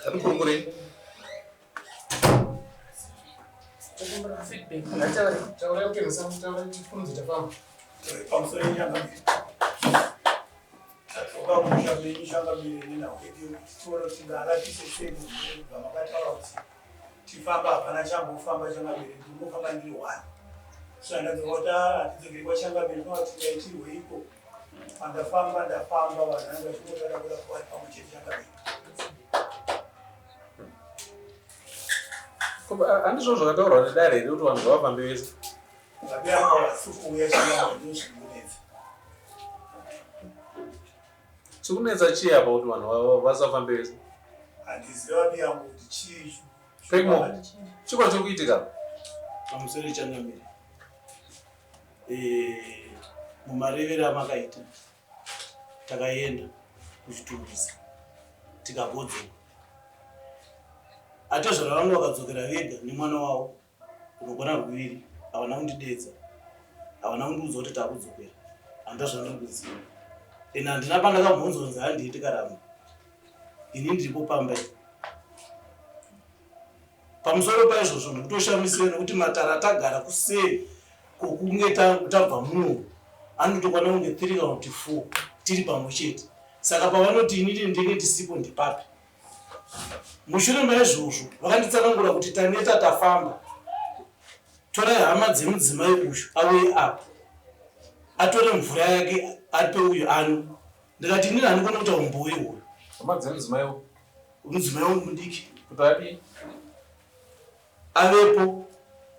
Ngatikurukurei. Pamusoro yenyanga tadzoka kumusha menyu changamire nenhau yedu yekuti tione kuti tingarapise sei murwere kubva makataura kuti tifamba hapana chambofamba changamire ndinofamba ndiri one so ndadzoka kuti hatidzokeri kwachangamire tinova tingaitirweiko pandafamba ndafamba vanhu vanenge vachingotaura kurapwa vari pamwe chete changamire. Handizvo zvakataurwa nedare here kuti vanhu ngavafambe vese? Vabiyangu havasi kuuya changamire ndozvikunetsa. Chikunetsa chii apa kuti vanhu vasafambe vese? Handizivi vabiyangu kuti chii. Pekmo, chikwa chiri kuitika? Pamusoro changamire. Eh, mumarevero amakaita takaenda kuchitungwiza tikagodzoka atezvara vangu vakadzokera vega nemwana wavo kunokwana ruviri havana kundidedza havana kundiudza kuti takudzokera handina zvandiri kuziva and handina pandakambonzonzi handii tikaramba ini ndiripo pamba Pamusoro paizvozvo ndikutoshamisira nekuti matare atagara kuseri kwokunge tabva muno anotokwana kunge 3 kana kuti 4 tiri pamwe chete. Saka pavanoti inini ndenge ndisipo ndepapi? Mushure maizvozvo vakanditsanangura kuti taneta tafamba, torai hama dzemudzimai uyu auye apa atore mvura yake ape uyu anwe. Ndikati inini handikoni kuita umbowo ihwoyo. Hama dzemudzimai uyu Mudzimai wangu mudiki kuti adii? Avepo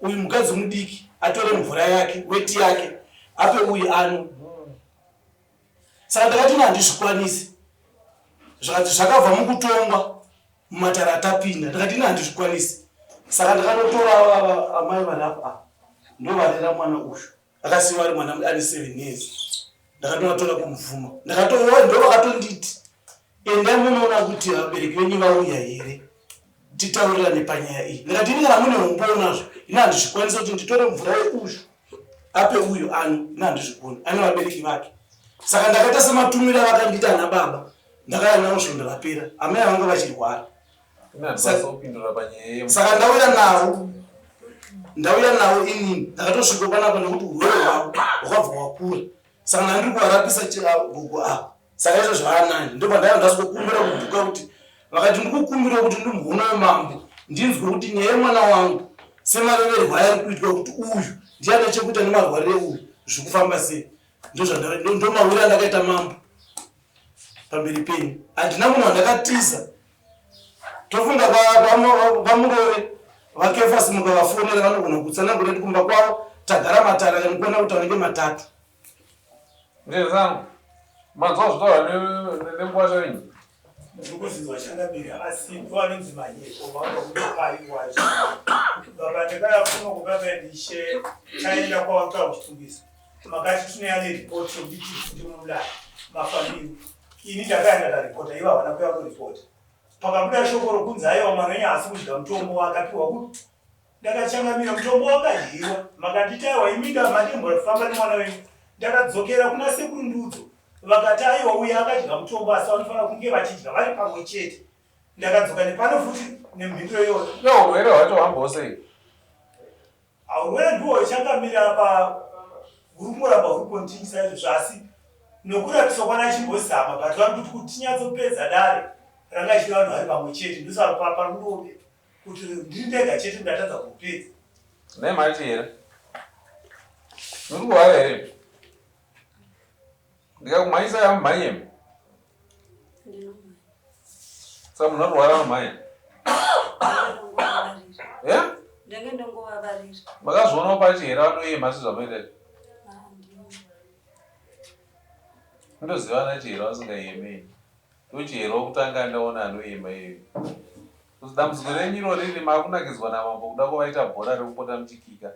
uyu mukadzi mudiki atore mvura yake weti yake ape uyu ano. Saka ndakati ini handizvikwanisi, zvikati zvakabva mukutongwa mumatare atapinda. Ndakati ini handizvikwanisi, saka ndakanotora amai vari apa ava ndovarera mwana uyu akasiiwa ari mwana ane 7 years. Ndakatovatora kumvuma, ndakatoona ndovakatonditi Endai munoona kuti vabereki venyu vauya here titaurirane panyaya iyi. Ndikati ini kana mune umbowo nazvo ini handizvikwanisi kuti nditore mvura yeuyu ape uyu ano ini handizvikoni ane vabereki vake. Saka ndakaita sematumiro avakandiita ana baba ndakauya navo svondo rapera amai vanga vachirwara. Saka ndauya navo ndauya navo inini ndakatosvika panapa nekuti urwere hwavo hwakabva hwakura saka ndandiri kuvarapisa gogo ava Saka izvo zvaanani ndobva ndaiva ndasikokumbira kubhuka kuti vakati ndikukumbira kuti ndimboona mambo ndinzwe kuti nyaya yemwana wangu semareverwo ayari kuitwa kuti uyu ndiye ane chekuita nemarwarire uyu zvikufamba sei ndomawiri andakaita mambo pamberi penyu handina munhu wandakatiza tofunga vamurove vakefasi mukavafonera vanogona kutsanangura kuti kumba kwavo tagara matara kana kuona kuti anenge matatu Ndezangu. Manzwa zvitaura nenguva yenyu. Ndikuzinzwa changamire asi ndoanonzi manyepo vanokupai wacho. Baba ndakaya kuno kubaba ndishe taenda kwawaka kuchitungisa. Makati tine yane report yekuti tifunde mumulaya mafambiro. Ini ndakaenda ndaripota ivo havana kuya kunoripota. Pakabuda shoko rokunzi aiwa mwana wenyu haasi kudya mutombo waakapiwa kupi Ndakachangamira mutombo wakadyiwa makanditi aiwa imi ndamandimborafamba nemwana wenyu. Ndakadzokera kuna sekuru Ndudzo vakati aiwa uya akadya mutombo asi vanofanira kunge vachidya vari pamwe chete. Ndakadzoka nepano futi nemhinduro iyoyo. Iwe urwere hwacho hwambosei? Haurwere ndiwo changamira apa huri kungoramba huri continue saizvozvo asi nokurapiswa kwana chimbozama but vari kuti kuti tinyatsopedza dare ranga ichida vanhu vari pamwe chete ndosaka pari kundoomera. Kuti ndiri ndega chete ndatadza kupedza. Nhai mati here? Muri kurwara here? Ndikakumhanyisa yamumhanye. Saka munhu anorwara anomhanya. Eh? Ndenge ndongovavarira. Makazvionawo pachi here vanoyema sezvamoita izvi? Ndoziva ana chihera vasingayeme. Ndochihera wokutanga ndaona anoyema iyeyu. Kuti dambudziko renyu iro riri makunakidzwa namambo kuda kuvaita bhora rekupota muchikika.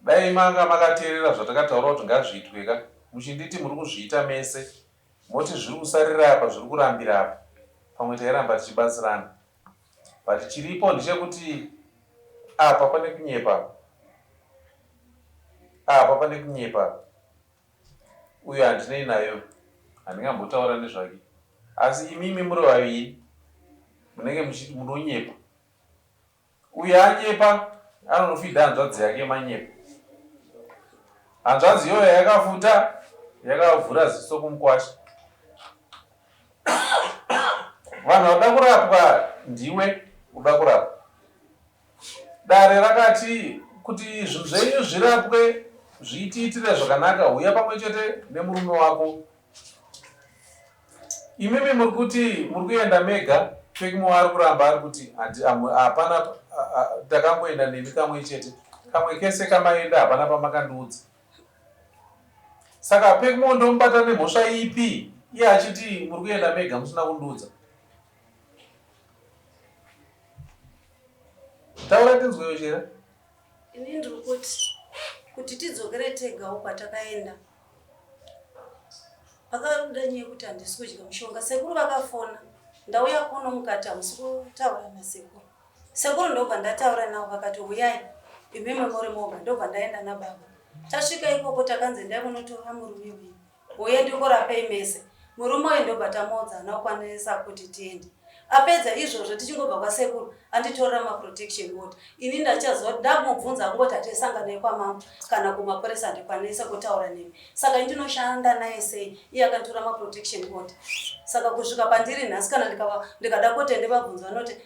Dai manga makateerera zvatakataura kuti ngazviitwe ka muchinditi muri kuzviita mese moti zviri kusarira apa zviri kurambira apa pamwe tairamba tichibatsirana but chiripo ndechekuti apa pane kunyepa apa pane kunyepa uyo handinei nayo handingambotaura nezvake. Asi imimi muri vaviri munenge muchiti munonyepa. Uyo anyepa anonofidha hanzvadzi yake manyepo. Hanzvadzi iyoyo yakafuta yakavhura ziso kumukwasha. Vanhu vanoda kurapwa ndiwe uda kurapwa. Dare rakati kuti zvinhu zvenyu zvirapwe zviitiitire zvakanaka huya pamwe chete nemurume wako. Imimi muri kuti muri kuenda mega Pekimo ari kuramba ari kuti hapana takangoenda nemi kamwe chete kamwe kese kamaenda hapana pamakandiudza. Saka Pekimo ndomubata nemhosva ipi iye achiti muri kuenda mega musina kundiudza. Taura tinzwewo chera. Ini ndiri kuti kuti tidzokere tegawo kwatakaenda pakabuda nyaya yekuti handisi kudya mushonga. Sekuru vakafona ndauya kuno mukati hamusi kutaura nasekuru. Sekuru ndobva ndataura navo vakati huyai imimi muri moga ndobva ndaenda nababa. Tasvika ikoko takanzi endai munotora murume wenyu. Uye ndikurapei mese. Murume uyu ndobva tamuudza haana kukwanisa kuti tiende. Apedza izvozvo tichingobva kwasekuru anditorera maprotection order. Ini ndachaziva kuti ndakumubvunza akungoti hatisanganei kwamambo kana kumapurisa handikwanise kutaura nemi. Saka ini ndinoshanda naye sei iye akanditora maprotection order. Saka kusvika pandiri nhasi kana ndikada kuti ndivabvunze vanoti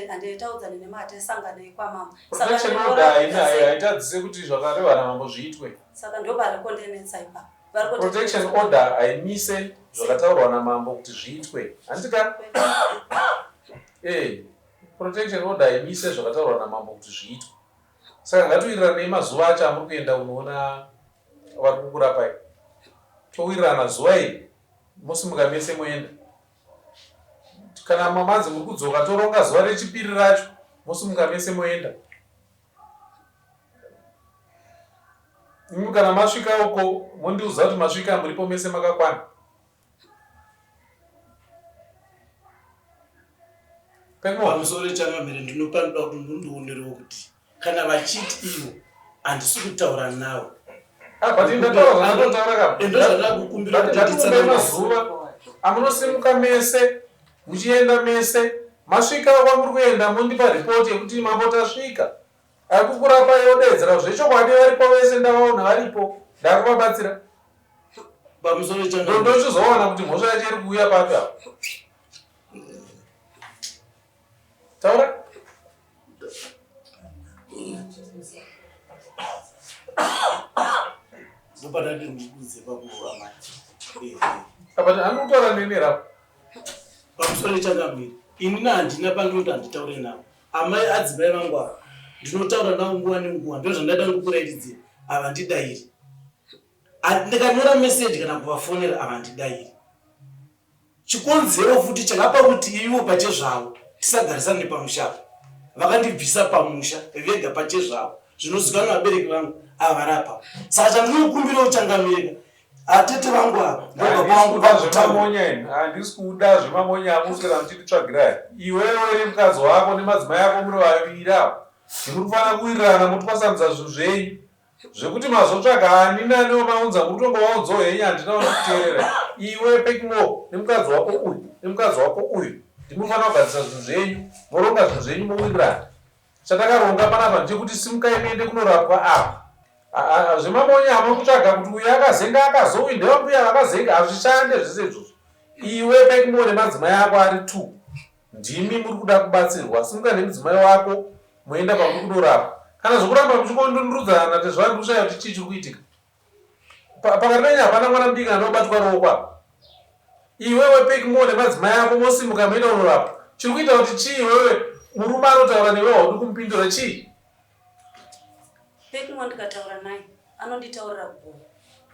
handitaudzane nemi hatisanganei kwamambo. Saka Protection order haina haitadzise kuti zvakarehwa namambo zviitwe. Saka ndoparikondenetsa ipapo. Protection order haimise zvakataurwa namambo kuti zviitwe. Handiti ka? Eh, protection order haimise zvakataurwa namambo kuti zviitwe. Saka ngatiwiriranei mazuva acho amuri kuenda kunoona vari kukurapai. Towirirana zuva iri mosimuka mese moenda. Kana mamanzi muri kudzoka toronga zuva rechipiri racho mosimuka mese moenda. Imi kana masvika uko mondiudza kuti masvika muripo mese makakwana. Pamusoro changamire ndinopa ndoda kuti mundionerewo kuti kana vachiti ivo handisi kutaura nawo. Ah, but ndataura zvandatotaura ka. Ndozvandakukumbira kuti nditsanangure. Mazuva amunosimuka mese muchienda mese masvika kwamuri kuenda mondipa report yekuti mambo tasvika. Ari kukurapai odeedzera zvechokwadi varipo vese ndavaona varipo ndakuvabatsira. Pamusoro changamire. Ndochizowana kuti mhosva yacho iri kuuya papi apa. Taura. Ndopadati ndikudze pakuva manje. Apa anotaura neni rapo. Pamusoro changamire. Ini handina pandinoti handitaure navo. Amai adzimai vangu ava ndinotaura navo nguva nenguva ndozvandaida ndikurairidzira havandidairi. Ndikanyora meseji kana kuvafonera havandidairi. Chikonzero futi chakapa kuti ivo pachezvavo tisagarisane nepamusha apa vakandibvisa pamusha vega pachezvavo zvinozikanwa vabereki vangu ava vari apa saka chandinokumbirawo changamireka atete vangu ava ndobaba vangu zvemamonya ini handisi kuda zvemamonya amuswera muchinditsvagira iwewe nemukadzi wako nemadzimai ako muri vaviri ava ndimuri kufanira kuwirirana motwasanudza zvinhu zvenyu Zvekuti mazotsvaga ani nani wamaunza muri kutongovaudzawo henyu handina kuteerera. Iwe Pekimo nemukadzi wako uyu nemukadzi wako uyu ndimi munofanira kugadzirisa zvinhu zvenyu moronga zvinhu zvenyu mowirirana. Chatakaronga panapa ndechekuti simukai muende kunorapwa apa. Zvemamonya hamuri kutsvaga kuti uyu akazenga akazouyu ndevambuya vakazenga hazvishande zvese izvozvo. Iwe Pekimo nemadzimai ako ari two Ndimi muri kuda kubatsirwa simuka nemudzimai wako moenda pamuri kunorapwa kana zvokuramba muchingondundurudzana natezvara ndikushaya kuti chii chiri kuitika pakati penyu hapana mwana mudiki anobatwa ruoko apa iwewe pekimo nemadzimai ako mosimuka moenda kunorapwa chiri kuita kuti chii iwewe murume anotaura newe haudi kumupindura chii Pekimo ndikataura naye anonditaurira guva.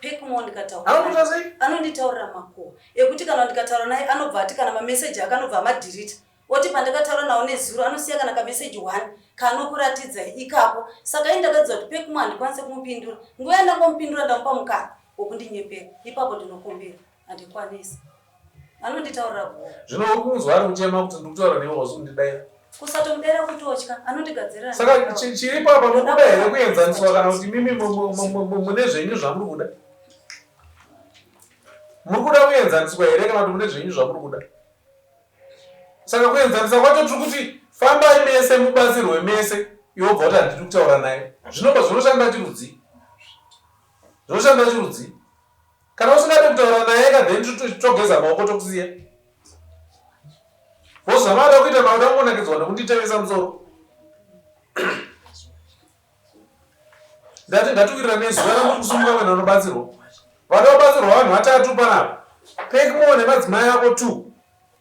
Pekimo ndikataura naye sei? Anonditaurira makuhwa ekuti kana ndikataura naye anobva ati kana mameseji ake anobva amadhirita oti pandakataura nawo nezuro anosiya kana kameseji one kaanokuratidzai ikako. Saka ini ndakadzidza kuti Pekimo handikwanise kumupindura. Nguva yandangomupindura ndamupa mukana wokundinyepera. Ipapo ndinokumbira handikwanisi. Anonditaurira guva. Zvino uri kunzwa ari kuchema kuti ndiri kutaura newe hausi kundidaira. Kusatomudaira kutotya anondigadzirira. Saka chiripo apa mukuda here kuenzaniswa kana kuti mimi mune zvenyu zvamuri kuda? Muri kuda kuenzaniswa here kana kuti mune zvenyu zvamuri kuda? Saka kuenzanisa kwacho tiri kuti fambai mese mubatsirwe mese, iwe wobva kuti handidi kutaura naye. Zvinobva zvinoshanda chirudzii? Zvinoshanda chirudzii? Kana usingade kutaura naye ka then togeza maoko tokusiya. Because zvamada kuita makuda kungonakidzwa nekunditevesa musoro. Ndati ngatiwirirane zuva ramuri kusumuka kuenda kunobatsirwa. Vada kubatsirwa vanhu vatatu panapa. Pekmo nemadzimai ako two.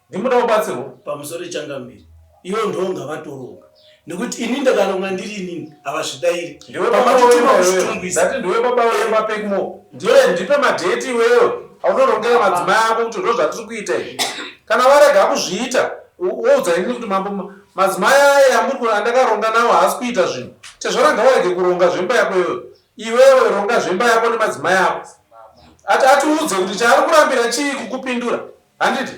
Ndimoda kubatsirwa. Pamusoro changamire. Ivo ndivo ngavatoronga. Nekuti ini ndakaronga ndiri inini havazvidairi. Ndiwe baba weimba iwewe. Ndati ndiwe baba weimba Pekmo. Ndiwe ndipe madheti iwewe aunorongera madzimai ako kuti ndozvatiri kuita izvi. Kana varega kuzviita woudza inini kuti mambo madzimai aye amuri andakaronga nawo haasi kuita zvinhu. Tezvara ngavarege kuronga zvemba yako iwewe. Iwewe ronga zvemba yako nemadzimai ako. Ati atiudze kuti chaari kurambira chii kukupindura. Handiti?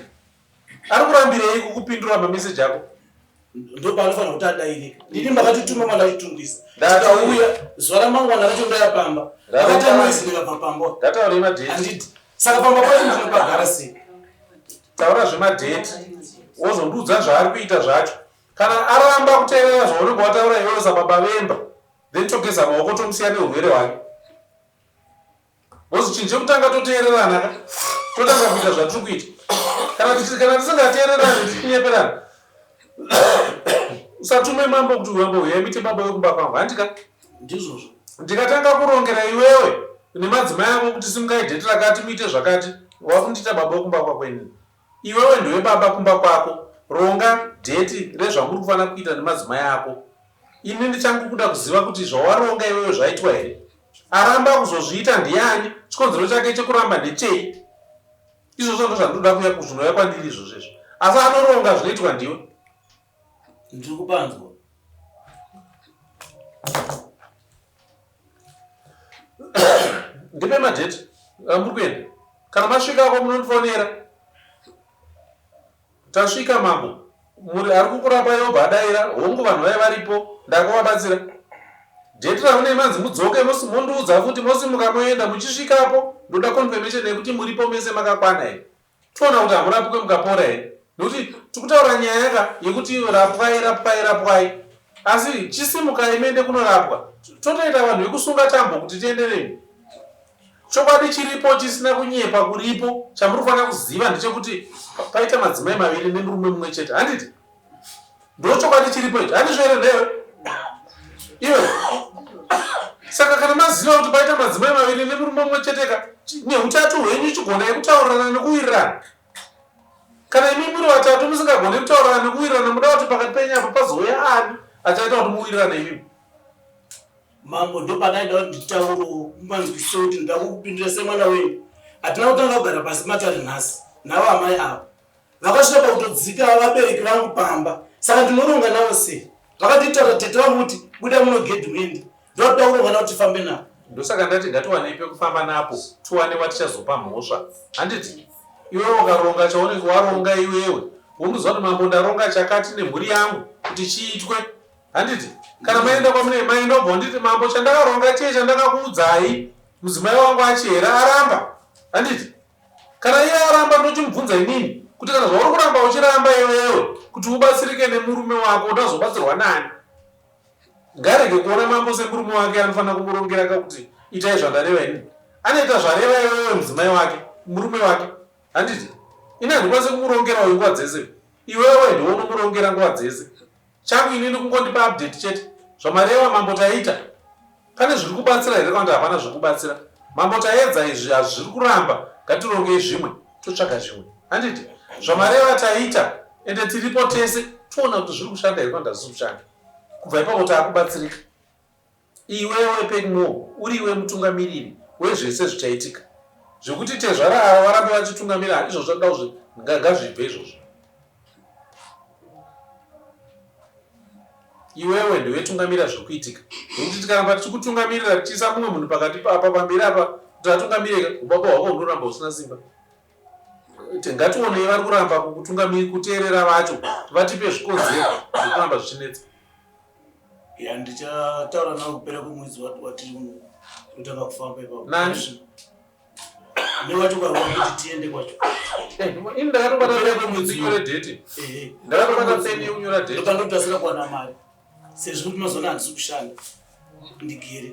Ari kurambirei kukupindura mameseji ako? Ndopaanofanira kuti adaire. Ndini makatituma mandachitungisa. Ndakauya zuva ramangwana racho ndaya pamba. Ndakaita noise ndikabva pamba. Ndataurei madheti. Handiti. Saka pamba pacho ndinopagara sei? Taura zvemadheti. Wozondiudza zvaari kuita zvacho. Kana aramba kuteerera zvaunenge wataura iwewe sababa vemba, then togeza maoko tomusiya neurwere hwake. Because chinhu chekutanga toteererana ka totanga kuita zvatiri kuita. Kana kana tisingateererani tichinyeperana. Usatume mambo kuti mambo huyai muite baba vekumba kwangu handika? Ndizvozvo. Ndikatanga kurongera iwewe nemadzimai ako kuti simukai dheti rakati muite zvakati wakundiita baba vekumba kwako inini. Iwewe ndiwe baba kumba kwako ronga dheti rezvamuri kufanira kuita nemadzimai ako. Ini ndichangu kuda kuziva kuti zvawaronga iwewe zvaitwa here. Aramba kuzozviita ndiani? Chikonzero chake chekuramba ndechei? Izvozvo ndozvandinoda kuya kuzvinouya kwandiri izvozvo izvo. Asi anoronga zvinoitwa ndiwe. Ndiri kupanzwa. Ndipe madheti amuri kuenda. Kana masvikako munondifonera. Tasvika mambo. Muri ari kukurapa yobva adaira hongu vanhu vaye varipo ndakavabatsira. Date ramunei manzi mudzoke mondiudza futi mosimuka moenda muchisvikapo ndoda confirmation yekuti muripo mese makakwana here. Toona kuti hamurapwe mukapora here. Nekuti tikutaura nyaya ka yekuti rapwai rapwai rapwai asi chisimukai muende kunorapwa totoita vanhu vekusunga tambo kuti tiende nemi. Chokwadi chiripo chisina kunyepa kuripo chamuri kufanira kuziva ndechekuti paita madzimai maviri nemurume mumwe chete handiti? Ndochokwadi chiripo ichi handizvo here ndewe iwe? Saka kana maziva kuti paita madzimai maviri nemurume mumwe chete ka neutatu hwenyu chigonai kutaurirana nekuwirirana. Kana imi muri vatatu musingagone kutaurirana nekuwirirana muda kuti pakati penyu apa pazouya ani achaita kuti muwirirane imimi? Mambo ndopadaida kuti nditaurewo mumanzwisise kuti ndida kukupindura semwana wenyu. Hatina kutanga kugara pasi matare nhasi navo amai ava. Vakasvika pakutodzika vabereki vangu pamba saka ndinoronga navo sei? Vakatitaura tete vangu kuti buda muno gedhi muende. Ndoda kuronga navo tifambe navo. Ndosaka ndati ngatiwanei pekufamba napo tiwane watichazopa mhosva handiti? Iwewe ukaronga chaunenge waronga iwewe wondiudza kuti mambo ndaronga chakati nemhuri yangu kuti chiitwe Handiti kana maenda kwamune maenda obva nditi mambo chandakaronga chii chandakakuudzai mudzimai wangu achihera aramba handiti kana iye aramba ndochimubvunza inini kuti kana zvauri kuramba uchiramba iwewe kuti ubatsirike nemurume wako udazobatsirwa nani ngarege kuona mambo semurume wake anofanira kumurongera kakuti itai zvandareva inini anoita zvareva iwewe mudzimai wake murume wake handiti ini handikwanisi kumurongera uyu nguva dzese iwewe ndiwe unomurongera nguva dzese Changu inini kungondipa update chete. Zvamareva mambo taita. Pane zviri kubatsira here kana kuti hapana zviri kubatsira. Mambo taedza izvi hazviri kuramba ngatirongei zvimwe totsvaga zvimwe. Handiti? Zvamareva taita ende tiripo tese toona kuti zviri kushanda here kana kuti hazvisi kushanda. Kubva ipapo taakubatsirika. Iwewe Pegmore uriwe mutungamiriri wezvese zvichaitika. Zvekuti tezvara ava varambe vachitungamira izvozvo toda kuzvi ngazvibve izvozvo. Iwewe ndiwe tungamira zviri kuitika. Nekuti tikaramba tichikutungamirira tichiisa mumwe munhu pakati apa pamberi apa kuti atungamireka ubaba hwako hunoramba husina simba. Ngationei vari kuramba kukutungamiri kuteerera vacho vatipe zvikonzero zvekuramba zvichinetsa. Ya ndichataura nawo kupera kwemwedzi watiri kutanga kufamba ipapo. Nani? Newacho ukarwa kuti tiende kwacho. Eh, ini ndakatobata peni yekunyora date. Ndakatobata peni yekunyora date. Ndopandotasira kuwana mari. Sezvo kuti mazuva ano handisi kushanda. Ndigere.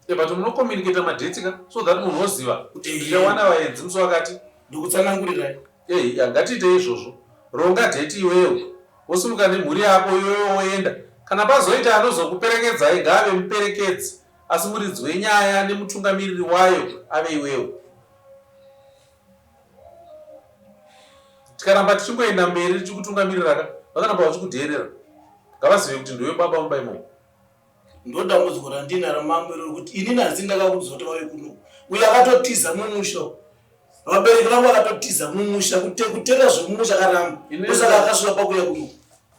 Eh, but munocommunicata madates ka so that munhu oziva kuti ndichawana vaenzi musi wakati. Ndokutsanangurirai. Eh, ngatiite izvozvo. Ronga date iwewe. Wosimuka nemhuri yako iwewe woenda. Kana pazoita anozokuperekedzai ngaave muperekedzi. Asi muridzi wenyaya nemutungamiriri wayo ave iwewe. Tikaramba tichingoenda mberi tichikutungamirira ka, vakaramba vachikudheerera. Ngavazive kuti ndiwe baba mumba imomo. Ndodambudziko randinaro mambo iroro kuti inini handisi ndakakuudza kuti vauye kuno. Uyo akatotiza mumusha uyu. Vabereki vangu vakatotiza mumusha kutera zvemumusha akaramba. Ndosaka akasvika pakuuya kuno.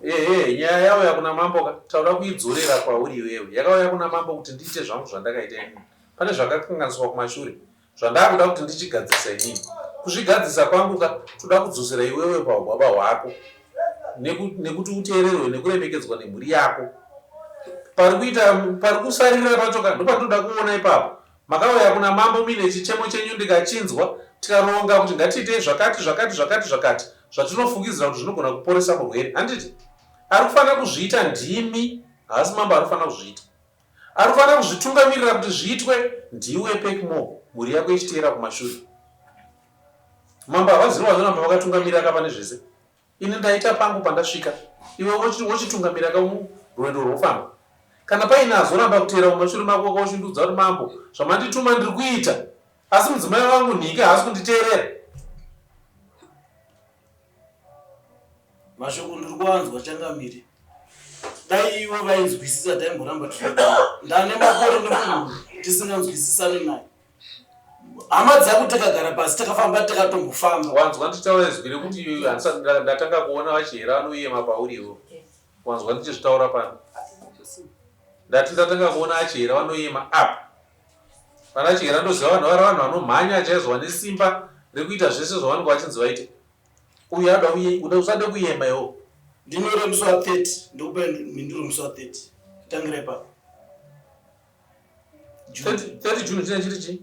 Ehe, nyaya yauya kuna mambo ka, tauda kuidzorera kwauri iwewe. Yakauya kuna mambo kuti ndiite zvangu zvandakaita inini. Pane zvakakanganiswa kumashure zvandakuda kuti ndichigadzirisa inini. Kuzvigadzirisa kwangu ka, toda kudzosera iwewe pahubaba hwako nekuti uteererwe nekuremekedzwa nemhuri yako. Pari kuita pari kusaririra pacho ka ndopatoda kuona ipapo. Makauya kuna mambo muine chichemo chenyu ndikachinzwa, tikaronga kuti ngatiitei zvakati, zvakati, zvakati, zvakati, zvatinofungidzira kuti zvinogona kuporesa murwere. Handiti? Ari kufanira kuzviita ndimi, haasi mambo ari kufanira kuzviita. Ari kufanira kuzvitungamirira kuti zviitwe ndiwe Pekmore, mhuri yako ichiteera kumashure. Mambo havazivi vanoramba vakatungamirira ka pane zvese. Ini ndaita pangu pandasvika, iwe wochitungamira ka rwendo rwofamba. Kana paine azoramba kuteera mumashure mako ka uchindiudza kuti mambo zvamandituma ndiri kuita asi mudzimai wangu nhike haasi kunditeerera. Mashoko ndiri kuanzwa changamire. Dai ivo vainzwisisa taimboramba tichidaro. Ndane makore nemunhu tisinganzwisisani naye. Hama dzangu takagara pasi takafamba takatombofamba. Wanzwa ndichitaura izwi rekuti handisati ndatanga kuona vachihera vanoyema pauri iwe. Wanzwa ndichizvitaura pano. Ndati ndatanga kuona achihera vanoyema apa. Vana Chihera ndoziva vanhu vari vanhu vanomhanya chaizvo vane simba rekuita zvese zvavanenge vachinzi vaite. Uyu ada uye uda usade kuyema iwo. Ndinyore musi wa 30 ndokupa mhinduro musi wa 30. Tangira ipapo. 30 June chine chiri chii?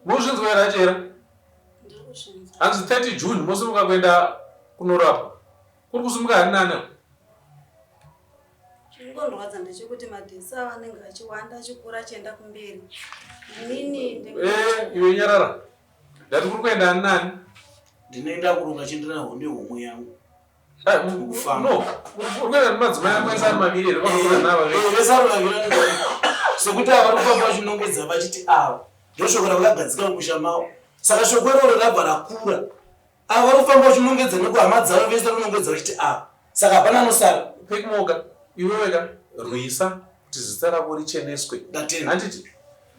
Muzvinzwa here achera? Hanzi 30 June mosimuka kuenda kunorapwa. Kuri kusimuka hani nani? Chingondrwadza ndechekuti madhesi avo anenge achiwanda achikura achienda kumberi. Inini Eh, iwe nyarara. Ndati kuri kuenda hani nani? Ndinoenda kuronga chienderana nehomwe yangu. Sekuti ava vari kufamba vachinongedza vachiti ava ndoshoko ravakagadzika mumusha mavo saka shoko iroro rabva rakura ava vari kufamba vachinongedza nekuhama dzavo vese vari kunongedza vachiti ava saka hapana anosara pekimoka iweweka rwisa kuti zita rako richeneswe handiti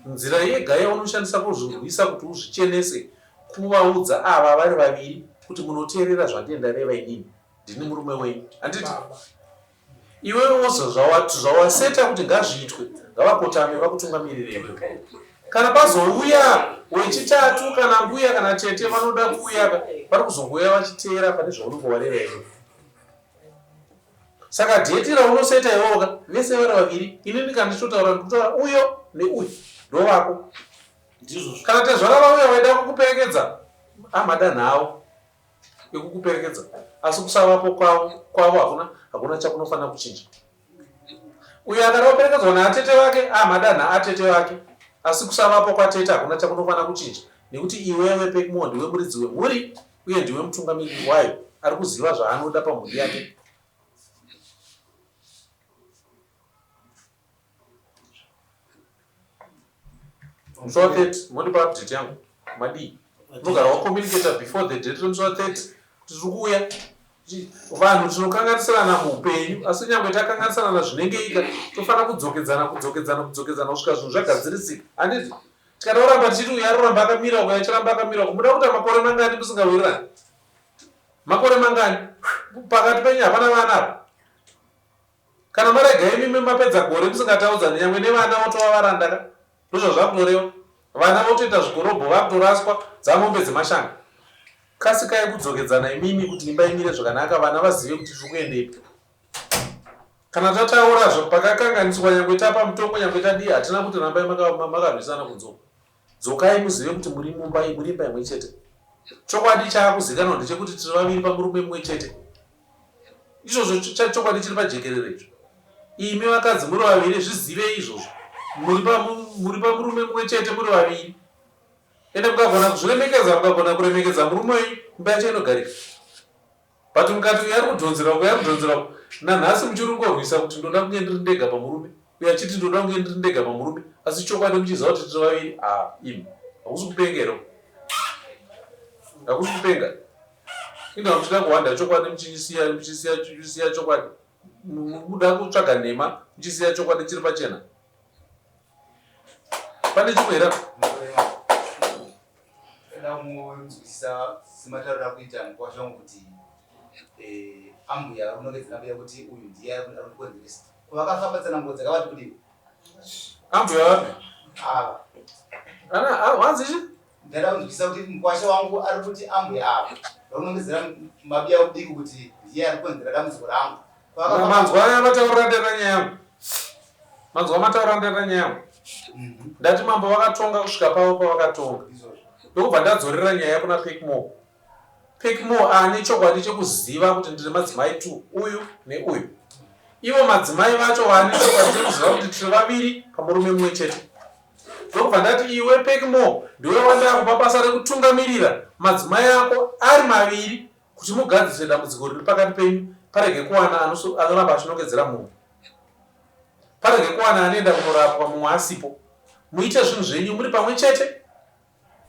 nzira yega yaunoshandisa kuzvirwisa kuti uzvichenese Kuvaudza ava vari vaviri kuti munoteerera zvandine ndareva inini ndini murume wenyu handiti iwewe wozo zvawaseta kuti ngazviitwe ngavakotame vakutungamirire iwewe kana pazouya wechitatu kana mbuya kana tete vanoda kuuya vari kuzongouya vachiteera pane zvaunenge wareva iwewe saka dheti raunoseta iwewoka vese vari vaviri inini kana ndichitotaura ndikutaura uyo neuyu ndovako Ndizvozvo. Kana tezvara vauya vaida kukuperekedza, amadanho avo ekukuperekedza, asi kusavapo kwavo kwavo hakuna hakuna chakunofanira kuchinja. Uyo akada kuperekedzwa naatete vake, amadanho atete vake, asi kusavapo kwatete hakuna chakunofanira kuchinja nekuti iwewe Pekmore ndiwe muridzi wemhuri uye ndiwe mutungamiriri wayo ari kuziva zvaanoda pamhuri yake. Musi wa 30 mondipa update yangu madii unogara wacommunicator before the date remusi wa 30 kuti tiri kuuya vanhu tinokanganisirana muupenyu asi nyangwe takanganisirana zvinengeika tofanira kudzokedzana kudzokedzana kudzokedzana kusvika zvinhu zvagadzirisika handiti tikada kuramba tichiti uyu aroramba akamira uku achiramba akamira uku muda kuita makore mangani musingawirirani makore mangani pakati penyu hapana vana apa Kana marega imimi mapedza gore musingataudzani nyangwe nevana votova varanda ka ndozvazvakutoreva vana votoita zvikorobho vakutoraswa dzamombe dzemashanga kasikai kudzokedzana imimi kuti imba imire zvakanaka vana vazive kuti tiri kuendepi. Kana tataura pakakanganiswa nyangwe tapa mutongo nyangwe tadii hatina kuti rambai makarwisana kunze uko. Dzokai muzive kuti muri mumba muri imba imwe chete. Chokwadi chaakuzikanwa ndechekuti tiri vaviri pamurume mumwe chete. Izvozvo chokwadi chiri pajekerere icho. Imi vakadzi muri vaviri zvizivei izvozvo. Muri pamurume mumwe chete muri vaviri. Ende mukagona kuzviremekedza mukagona kuremekedza murume wenyu imba yacho inogarika. But mukati uyu ari kudhonzera uku ari kudhonzera uku nanhasi muchiri kungorwisa kuti ndoda kunge ndiri ndega pamurume uyu achiti ndoda kunge ndiri ndega pamurume asi chokwadi muchiziva kuti tiri vaviri ah imi hakusi kupenga here hakusi kupenga inga muchida kuhwanda chokwadi muchisiya muchisiya muchisiya chokwadi mukuda kutsvaga nhema muchisiya chokwadi chiri pachena pane chimwe here Ndoda kungonzwisisa sematauriro akuita mukwasha wangu kuti eh, ambuya vari kunongedzera mbuya kuti uyu ndiye ari kundikonzeresa. Vakafamba tsananguro dzakavati kudii? Ambuya vapi? Ava. Ana, ah, wanzi chi? Ndada kunzwisisa kuti mukwasha wangu ari kuti ambuya ava vari kunongedzera mabiya kudiki kuti ndiye ari kukonzera dambudziko rangu. Manzwa aya mataurira ndeta nyaya yangu. Manzwa mataurira ndeta nyaya yangu. Ndati mambo vakatonga kusvika pavo pavakatonga. Ndokubva ndadzorera nyaya kuna Pekmore. Pekmore ane chokwadi chekuziva kuti ndine madzimai two, uyu neuyu. Ivo madzimai vacho vane chokwadi chekuziva kuti tiri vaviri pamurume mumwe chete. Ndokubva ndati iwe Pekmore ndiwe wandakupa basa rekutungamirira madzimai ako ari maviri kuti mugadzirise dambudziko riri pakati penyu parege kuwana anoramba achinongedzera mumwe. Parege kuwana anoenda kunorapwa mumwe asipo. Muite zvinhu zvenyu muri pamwe chete.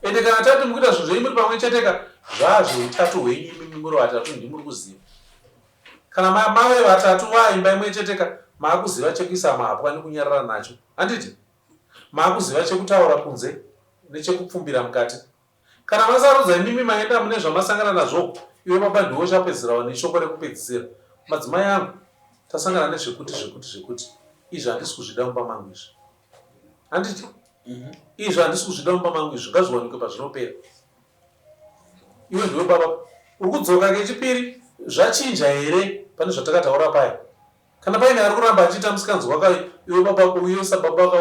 Ende kana tati mukuita zvinhu zvenyu muri pamwe chete ka zvazveutatu hwenyu imimi muri vatatu ndimuri kuziva. Kana mave vatatu vaimba imwe chete ka maakuziva chekuisa mapwa nekunyarara nacho. Handiti? Maakuziva chekutaura kunze nechekupfumbira mukati. Kana masarudza imimi maenda mune zvamasangana nazvo iwe baba ndiwe uchapedzisirawo neshoko rekupedzisira. Madzimai angu tasangana nezvekuti zvekuti zvekuti izvi handisi kuzvida mumba mangu izvi. Handiti? Izvi handisi kuzvida mumba mangu izvi ngazviwanikwe pazvinopera. Iwe ndiwe baba uri kudzoka kechipiri zvachinja here pane zvatakataura paya? Kana paine ari kuramba achiita musikanzwa ka iwe baba uye sababa ka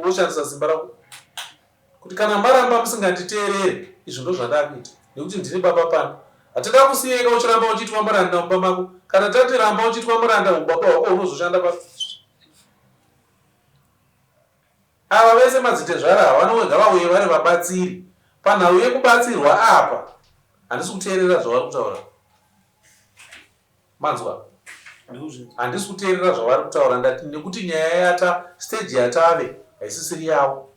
woshandisa simba rako. Kuti kana maramba musinganditeerere, izvi ndozvandakuita, nekuti ndini baba pano. Hatingakusiyeka uchiramba uchiitwa muranda mumba mako. Kana tati ramba uchiitwa muranda, ubaba hwako hunozoshanda papi? Ava vese madzitezvara ava ngavauye vari vabatsiri. Panhau yekubatsirwa apa, handisi kuteerera zvavari kutaura. Manzwa? Handisi kuteerera zvavari kutaura ndati nekuti nyaya yata stage yatave haisisiri yavo.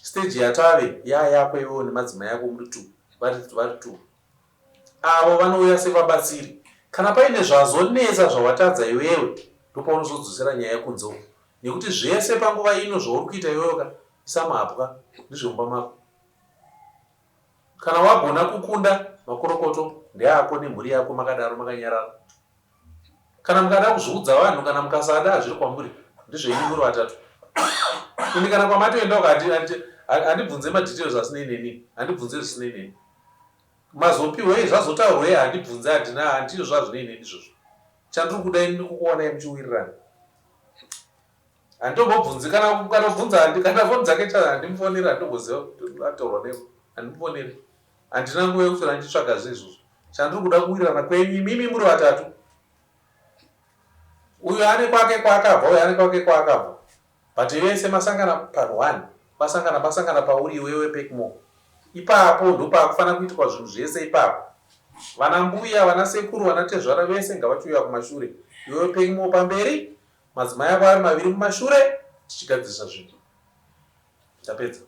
Stage yatave yaa yako iwewe nemadzimai ako muri two vari vari two. Avo vanouya sevabatsiri. Kana paine zvazonetsa zvawatadza iwewe ndopaunozodzosera nyaya kunze uko. Nekuti zvese panguva ino zvauri kuita iwewe ka isa mapwa ndezvemumba mako. Kana wagona kukunda makorokoto ndeako nemhuri yako makadaro makanyarara. Kana mukada kuzviudza vanhu kana mukasada hazviri kwamuri ndezvenyu muri vatatu. Ini kana kwamatoenda uko handibvunze madetails asinei neni handibvunze zvisinei neni. Mazopihwei zvazotaurwei handibvunze handina handizvo zvazvinei neni izvozvo. Chandiri kuda ini ndikukuonai muchiwirirana. Handitombobvunzi kana ukanobvunza handi kana foni dzake cha handimufoneri handitomboziva kuti ataurwa nei handimufoneri. Handina nguva yekuswera ndichitsvaga zve izvozvo. Chandiri kuda kuwirirana kwenyu imimi muri vatatu. Uyu ane kwake kwaakabva uyu ane kwake kwaakabva. But vese masangana panhu one. Masangana masangana pauri iwewe Pekmore. Ipapo ndopaakufanira kuitwa zvinhu zvese ipapo. Vana mbuya, vana sekuru, vana tezvara vese ngavachiuya kumashure. Iwewe Pekmore pamberi, madzimai ako ari maviri mumashure tichigadzirisa zvinhu. Tapedza.